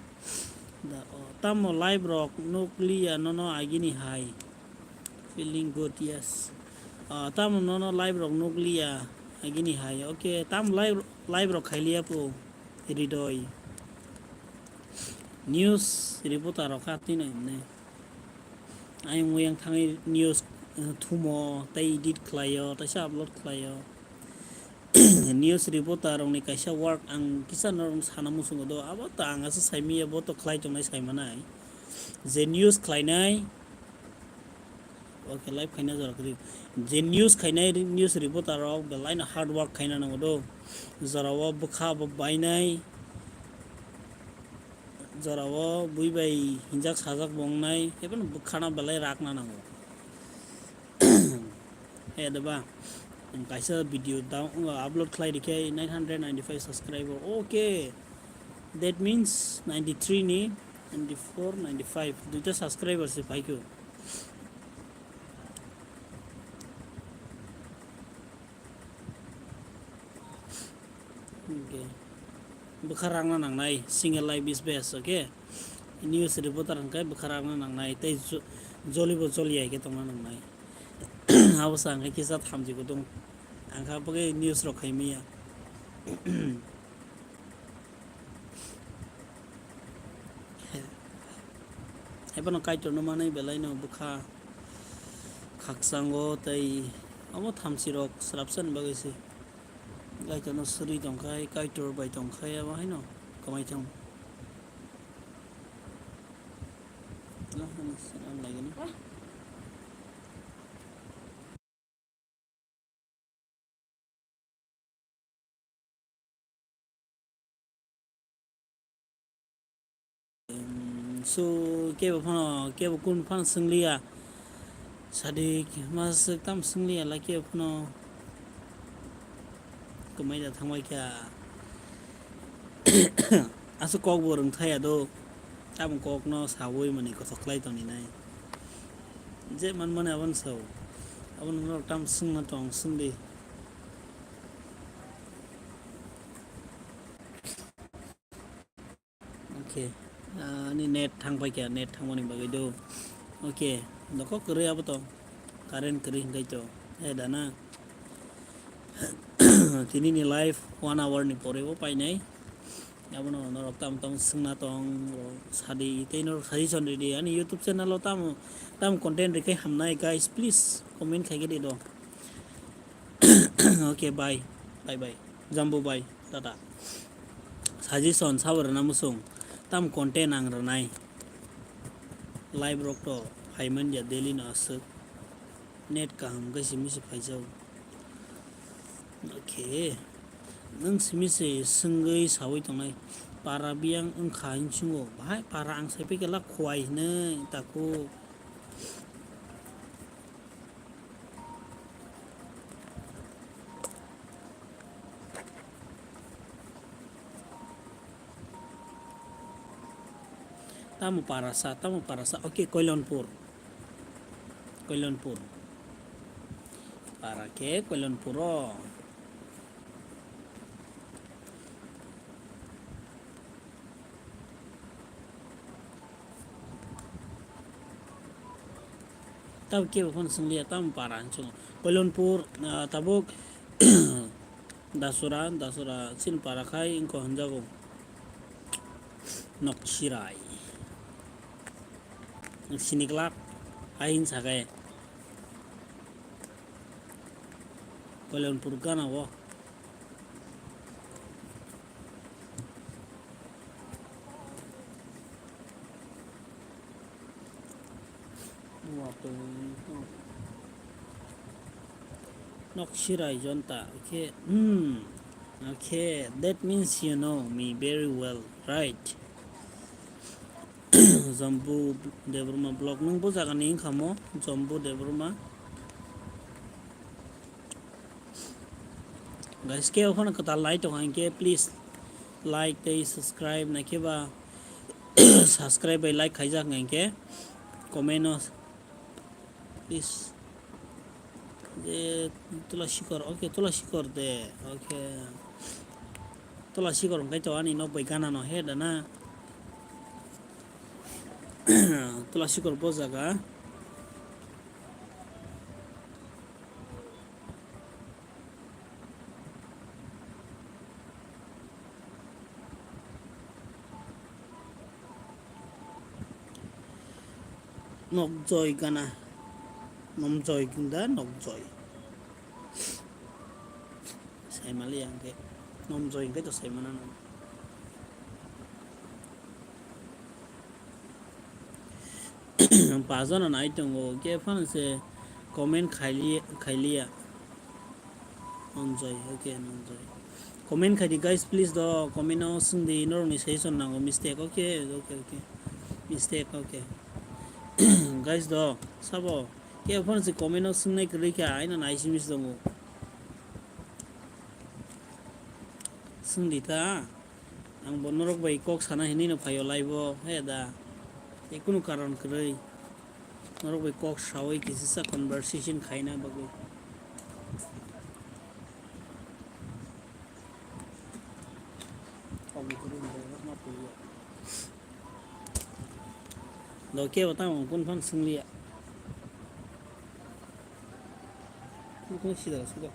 Da, oh, tamo live rok nukliya nono agini hai. Feeling good, yes. Ah, tamo nono live rok nukliya agini hai. Okay, tam live, live rok khailiya po. Hridoy. News reporter rok kha tino himne. Ayang oyang thangwi news, eh, thumo, tei edit khlaio, teisa upload khlaio. News reporter rokni kaisa work ang kisa norok sana muchungo do, abo to ang asa saimanya, bo to khlai tongnai saimanai. Je news khlainai, okay, live khaina jora kwrwi. Je news khainai, news reporter rok belai no hard work khaina nango do. Jora o bwkha bo bainai, jora o bui bai hinjak sajak bo wngnai, ebo no bwkha no belai rak na nango. He deba, ang kaisa video down, upload khlai rikhe nine hundred ninety-five subscriber. Okay, that means ninety-three ni, ninety-four, ninety-five, duita subscriber se phaikho. Okay. Bwkha rakna nangnai, single life is best, okay? News reporter hwnkhe bwkha rakna nangnai, tei jo-, jolibo joliya khe tongna nangnai. Abo sa hwnkhe kisa thamchi kutung. Ang kha bagwi news rok khai manya. Haiphano Kaitorno manwi belaino bwkha khakchango tei omo thamchi rok swrapsani bagwi se Kaitorno suri tongkhai, Kaitor bai tongkhai abo haino Mai thang. Lah, ani salam lagi ni. Em, so, kebo phano, kebo kun phano swngliya. Sadi, ma swk tam swngliya, la kebo phano. Kwmai da thangbai kha. Aswk kok bo rwng thaya do. Tamo kok no sawi mani kothok khlai tongni nai. Je man mani aboni sao. Aboni norok tam swngna tong, swngdi. Okay. Ah, ani net thang pai kha, net thang mani bagwi do. Okay. Nokok kwrwi abo to. Current kwrwi hwnkhe to. Eh, dana. Tini ni live one hour ni pore bo painai. Abono norok tam tam swngna tong, sadi tei norok suggestion ridi. Ani YouTube channel o tamo, tamo content rikhe hamnai guys, please comment khaikhe di do. Okay, bye. Bye bye. Jambu bye. Tata. Suggestion sabo rwna musung. Tam content ang rwnai. Live rok to phaiman ya daily no aswk. Net kaham khe simi se phaijao. Okay. Nwng simi se swngwi sawi tongnai. Para biyang wngkha hinsungo. Bahai para ang sai phaikhe la khwai hinwi takhuk. Tamo parasa, tamo parasa. Okay, Koilonpur. Koilonpur. Para khe Koilonpur o. Tabuk kebo phano swngliya, tamo para hinwi chwng. Koilonpur, ah, tabuk Dasura, Dasura chini para khai wngkha hwnjago. Nok sirai. Siniklak hai hinsa khe. Koilonpur gana o. Nok sirai jonta. Okay. Hmm. Okay. That means you know me very well, right? Jambu Debbarma vlog. Nwng bo jaga ni wngkha mo? Jambu Debbarma. Guys, kebo phano kwtal nai tong kha hinkhe, please like tei subscribe naikhe ba subscribe bai like khaijak hinkhe comment o please. Je tula sikor, okay, tula sikor de, okay. Tula sikor hwnkhe to ani nok bai gana no he da na. Tula sikor bo jaga. Nokjoi gana. Nomjoi gunda nokjoi. Saimali ang khe. Nomjoi hwnkhe to saimana no. Pajono nai tongo, khe phano se comment khaili-, khailiya. Nonjoi, okay, nonjoi. Comment khaidi, guys, please do, comment o swngdi, norokni suggestion nango, mistake, okay, okay, okay. Mistake, okay. Guys do, sabo, khe phano se comment o swngnai kwrwi kha, aino nai simi se tongo. Swngdi ta. Ang bo norok bai kok sana hinwi no phaio live o, he da. Tei kunu karon kwrwi. Norok bai kok sawi kisisa conversation khaina bagwi. Lo kebo tamo kun phano swngliya. Kun sida sida.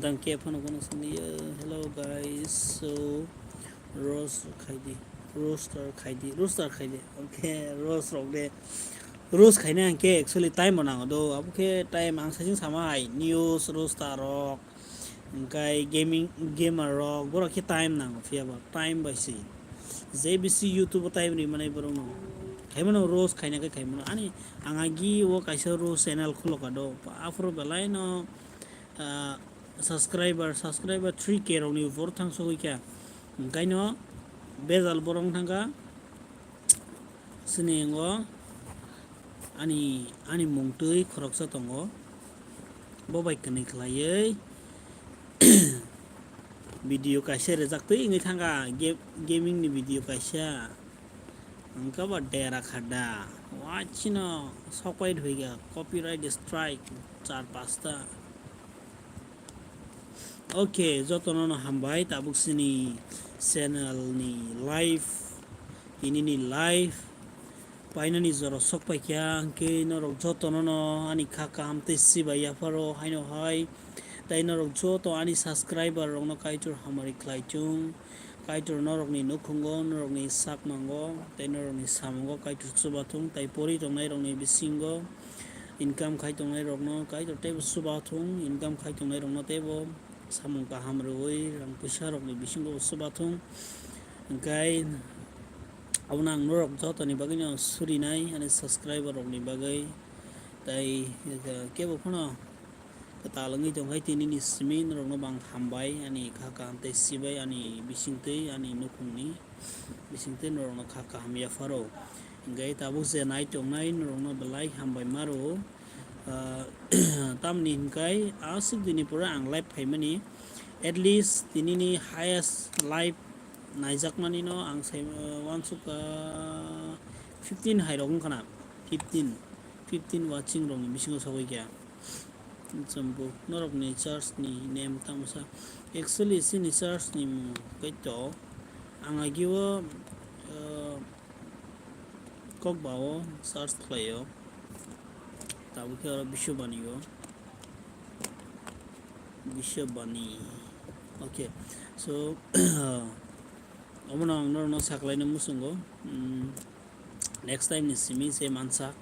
Tang khe phano kono swngliya. Hello guys, so Roast khaidi, roaster khaidi, roaster khaidi. Okay, roast rok de. Roast khaina hwnkhe actually time bo nango do. Abo khe time ang sajing sama hai news roaster rok, hwnkhe gaming, gamer rok, borok khe time nango phiya bo, time bai se. Je bisi YouTube o time ri manai borok no. Khaimano roast khaina khe khaimano. Ani ang agi o kaisa roast channel khulo ka do. Aphuru belai no, ah, subscriber, subscriber three K rokni upor thang sogwi kha. Hwnkhaino bejal borok wng thangkha. Chini yango ani, ani mung twi khoroksa tongo. Bo bai kwnwi khwlaiwi video kaisa rijak twi wngwi thangkha, ga-, gaming ni video kaisa. Hwnkhe bo dera kha da. Wachino sokpai rwkha, copyright strike char pasta. Okay, jotono no hambai, tabuk chini channel ni live, tini ni live painani jora sok paikha, hwnkhe norok jotono no ani kha kaham tei sibai yapharo haino hai, tei norok joto ani subscriber rokno Kaitor hamari khlai chwng. Kaitor norokni nukhungo, norokni sakmango, tei norokni samungo Kaitor chubathung, tei pori tongnairokni bisingo income khai tongnairokno Kaitor teibo chubathung, income khai tongnairokno teibo samung kaham rwui rang puisa rokni bisingo chubathung. Hwnkhe abono ang norok jotoni bagwino surinai, ani subscriber rokni bagwi, tei kebo phano kwtal wngwi tongkhe, tinini simi norokno bo ang hambai, ani kha kaham tei sibai ani bisingtwi, ani nukhungni bisingtwi norokno kha kaham yapharo. Hwnkhe tabuk je nai tongnai norokno belai hambai maro. Ah, tamni hwnkhe aswk dini pore ang live phaimani, at least tinini highest live naijakmani no ang sai, ah, wansukha fifteen hai rok wngkha na, fifteen, fifteen watching rokni bisingo sogwi kha. Chwngbo norokni church ni name tamo sa? Actually, chini church ni mung kaitor ang agio, ah, kokba o search khlaio, tabuk khe oro Biswabani o, Biswabani. Okay, so omono ang norokno saklaina muchungo. Mm, next time ni simi se mansak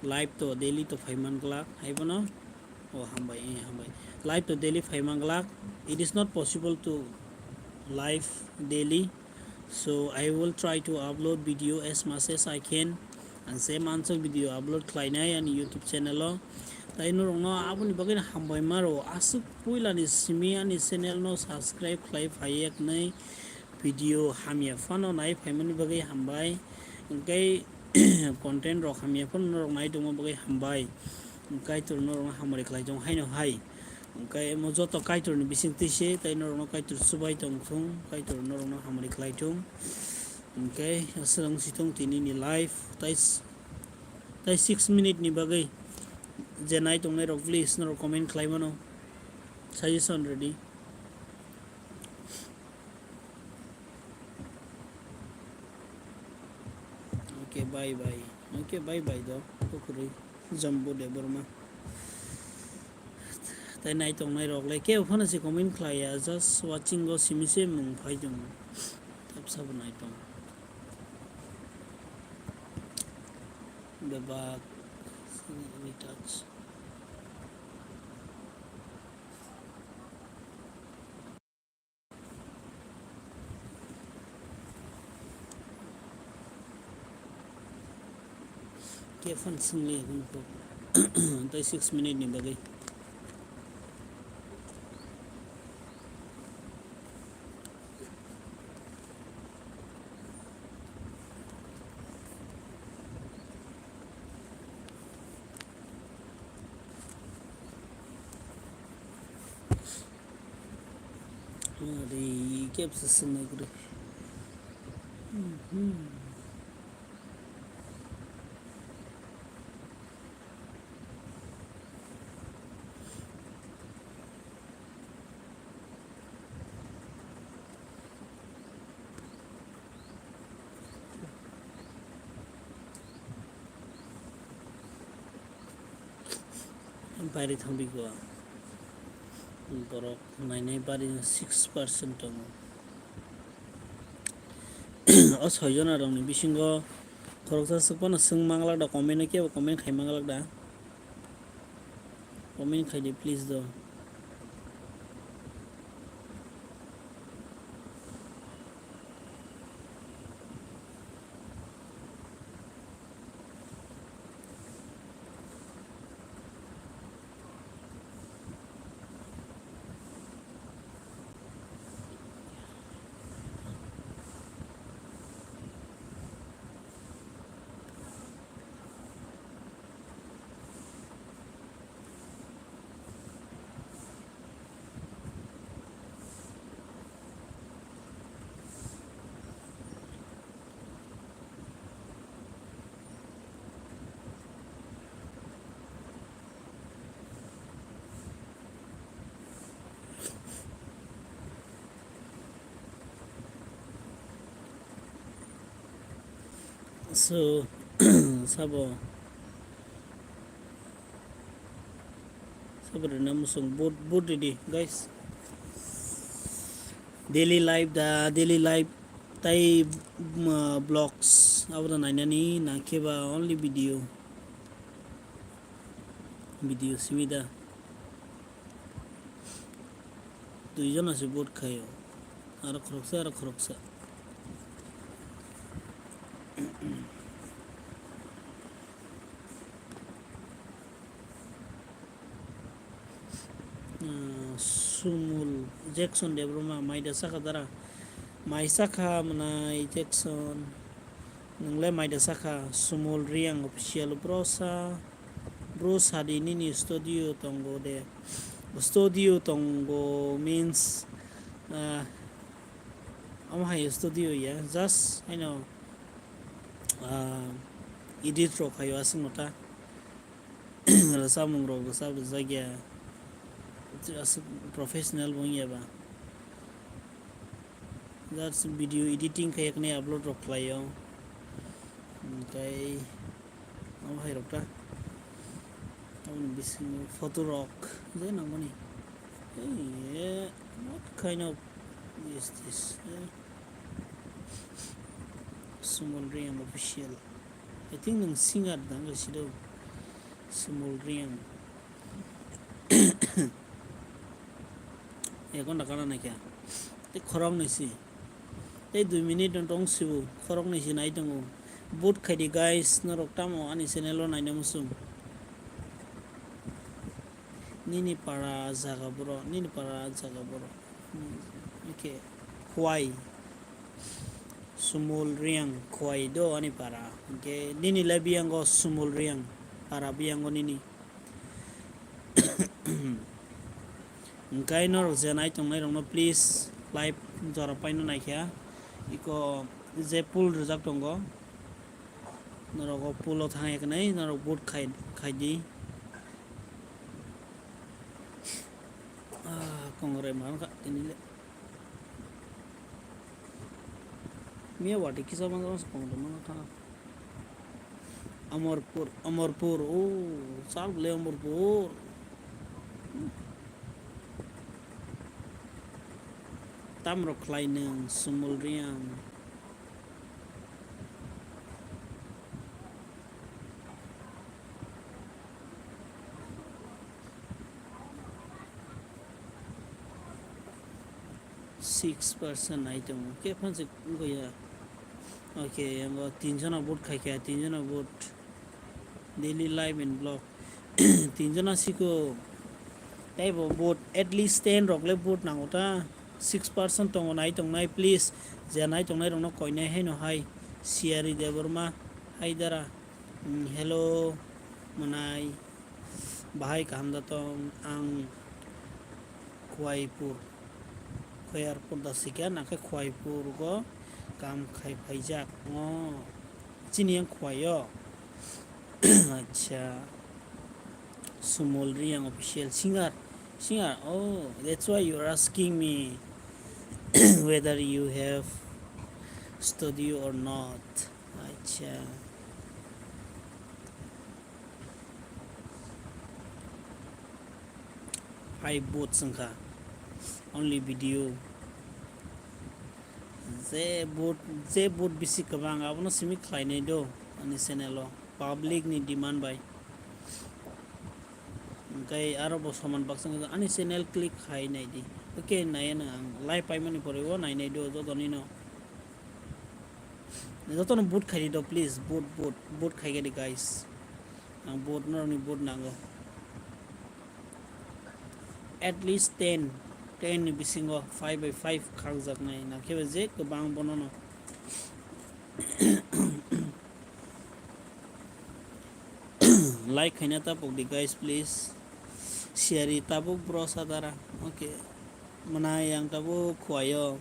live to daily to phaiman glak, haibono. Oh, hambai, eh, hambai. Live to daily phaiman glak. It is not possible to live daily. So I will try to upload video as much as I can. Ang se mansuk video upload khlainai ani YouTube channel o. Tai norokno aboni bagwi hambai maro. Aswk puilani simi ani channel no subscribe khlai phaiyak nai. Video hamya phano nai phaimani bagwi hambai. Hwnkhe content rok hamya phano norok nai tongma bagwi hambai. Kaitor norokno hamari khlai tong haino hai. Hwnkhe omo joto Kaitorni bisingtwi se, tei norokno Kaitor chubai tong thung, Kaitor norokno hamari khlai thung. Hwnkhe aswk wng si thung tini ni live, tai s-, tai six minute ni bagwi je nai tongnai rok, please norok comment khlai mano, suggestion ready. Okay, bye bye. Okay, bye bye do. Kukurui. Jambo Debbarma. Tai nai tongnai rok le kebo phano se comment khlai ya, just watching o simi se mung phai tong. Tap sabo nai tong. Bebak retouch. Kefan singli hwnko. Tai six minute ni bagwi. Ari kep se swngnai kwrwi. Mhm. Bari thangbi go. Borok nainai bari six percent tongo. O soi jona rokni bisingo khoroksa swk phano swng manglak da, comment o kebo comment khai manglak da? Comment khai di please do. So, sabo, sabo rina musung vote, vote ready, guys. Daily life da, daily life tai, um, vlogs abo da nainani nangkhe ba only video, video simi da. Duijona se vote khaio. Aro khoroksa, aro khoroksa. Ah, Sumul Jackson Debbarma, mai da saka dara? Mai saka mwnai Jackson. Nwngle mai da saka? Sumul Riang official bro sa. Bro, sadi nini studio tongo de? Studio tongo means, ah, omo hai studio ya, just haino, ah, edit rok khaio aswk no ta. Rwchapmung rok rwchap rwjak ya, aswk professional bo wngya ba. Just video editing khai yakni upload rok khlaio. Tei omo hai rok ta. Aboni bisingo photo rok je nangmani. Hey, what kind of is this? Eh? Sumul Riang official. I think nang singer dang sido. Sumul Riang. Ek ghonta kana naikha. Tei khorok nai si. Tei dui minute no tong sibu. Khorok nai si nai tongo. Vote khai di guys, norok tamo ani channel o naina muchung. Nini para jaga boro, nini para jaga boro. Hmm, okay. Khwai. Sumul Riang Khwai do ani para. Okay, nini le biyango Sumul Riang. Para biyango nini. Hwnkhe norok je nai tongnai rokno please live jora paino naikha. Iko je poll rijak tongo. Norok o poll o thang yaknai, norok vote khai, khai di. Ah, kongrai mankha tini le. Miya wati kisa manjak manjak kong tongmani kha. Amarpur, Amarpur, o, chal le Amarpur. Tamrok khlai nwng Sumul Riang. Six percent nai tongo. Khe phan se wngkha ya. Okay, yango tinjona vote khai kha, tinjona vote. Daily life and vlog. Tinjona siko. Tei bo vote, at least ten rok le vote nango ta. Six percent tongo nai tongnai, please. Je nai tongnai rokno koinai haino hai. Siari Debbarma, hai dara. Mm, hello, mwnai. Bahai kaham da tong, ang Khwaipur, Khwayarpur da sikha, nangkhe Khwaipur go kam khai phaijak. Oh, chini yang Khwai o. Acha. Sumul Riang official singer. Singer, oh, that's why you're asking me whether you have studio or not. Acha. Five votes wngkha. Only video. Je vote, je vote bisi kwbang abono simi khlainai do ani channel o, public ni demand bai. Hwnkhe aro bo soman baksa wngkha, ani channel click khai nai di. Okay, naiya nang ang live paimani pore o nainai do joto nino. Jotono vote khai di do please, vote, vote, vote khai di guys. Ang vote norokni vote nango. At least ten, ten ni bisingo five by five khangjaknai, nangkhe je kwbang bonono. Like khaina tabuk di guys, please. Share tabuk bro sadara. Okay. Mwnai ang tabuk khuaio.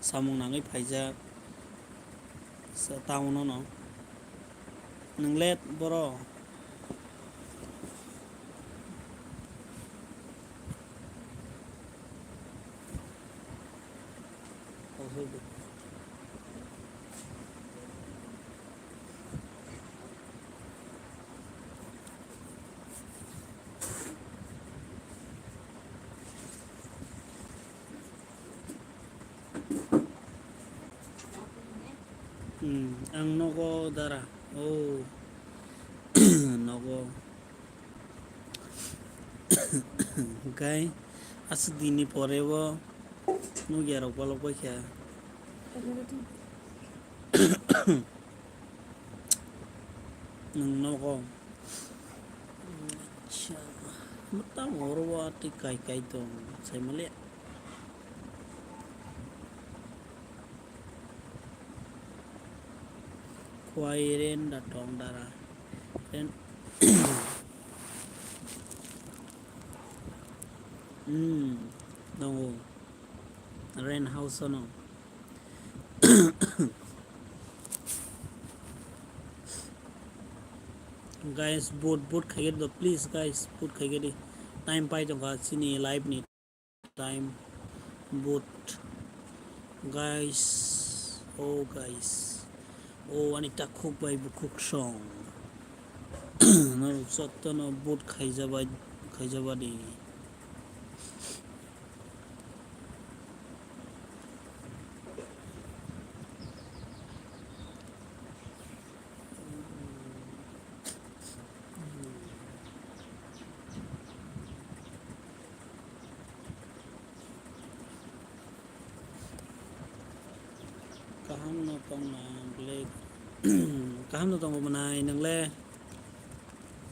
Samung nangwi phaijak. Sa town no. Nwng let boro. Hmm, ang nogo dara. Oh, nogo. Hwnkhe aswk dinni pore o nukya rok balok bai kha. Nwng nogo. Acha. Mwtang oro o twi kai kai tong. Saimale. Kwai ren da tong dara. Ren. Hmm. Nongo. Rent house ano. Guys, vote, vote khaigeri do, please, guys, vote khaigeri. Time pai tongkha chini live ni time, vote, guys, oh, guys, oh, ani takhuk bai bukhuk song, norok jotono vote khaijaba, khaijaba di. Kaham no tong na, Black. Kaham no tongo mwnai, nwng le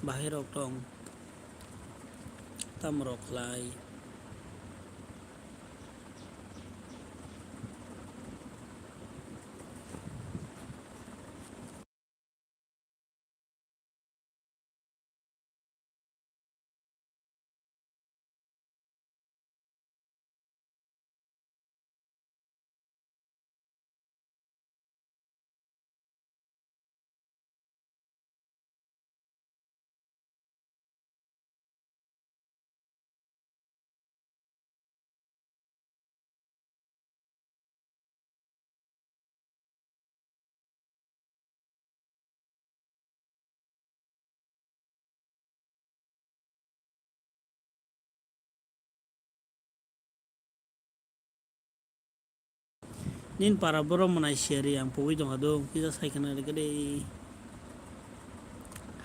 bahai rok tong. Tamo rok khlai. Nini para borok mwnai siyari ang pogwi tongkha do, kisa sai khna rwgwi de.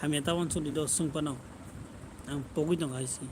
Hamya ta uansuk di do, swng phano ang pogwi tongkha hai se.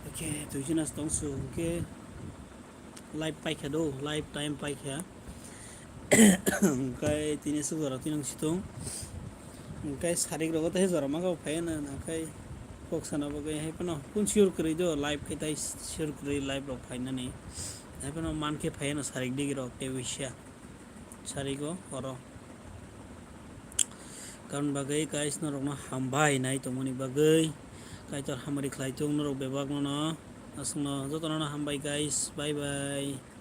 Okay, twi jona tong su hwnkhe live paikha do, live time paikha. Hwnkhe tini swk jora twi nang si tong. Hwnkhe sarik rogo tei jora ma kabo phaiya na, na khai kok sana bagwi hai phano kun sure kwrwi do, live khai tai sure kwrwi live rok phainani. Hai phano man khe phaiya no sarik digi rok tei wisa. Sarigo oro. Karon bagwi guys norokno hambai nai tongmani bagwi Kaitor hamari khlai thung norok bebak no. Aswkno jotono hambai guys, bye bye.